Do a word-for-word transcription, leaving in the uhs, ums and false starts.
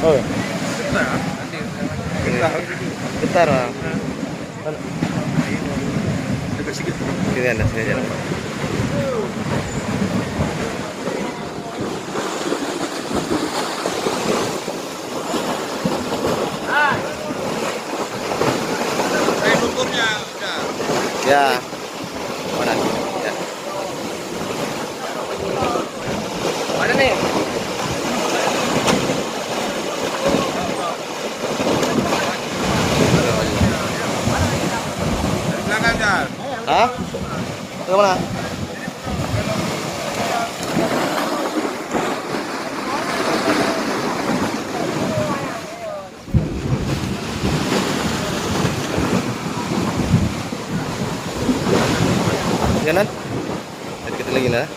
Oh. Getar lah. Agak sikit. Sini ada, sini ada nampak. Eh, lumpurnya udah. Ya. Mana? Ya. Mana nih? Silakan, Jar. Hah? Ke mana? Jangan. Kita lagi lah.